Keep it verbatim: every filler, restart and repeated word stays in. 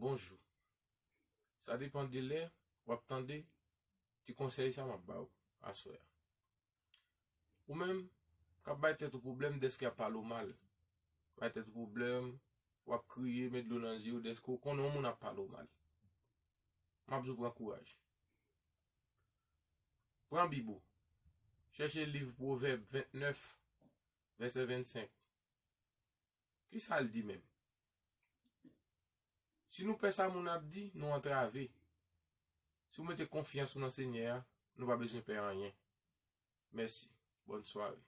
Bonjou. Sa depann de lè w ap tande ti konsèy sa m ap ba w aswè a. Ou menm k ap bay tèt ou pwoblèm dèske y ap pale w mal. Bay tèt ou pwoblèm, w ap kriye, met dlo nan zye w dèske w konnen yon moun ap pale w mal. M ap di w pran kouraj. Pran Bib ou. Chèche liv Pwovèb vennèf, vèsè vennsenk. Kisa l di menm? Si nou pè sa moun ap di, nou antrave. Si w mete konfyans ou nan Senyè a, nou pa bezwen pè anyen. Mèsi. Bòn sware.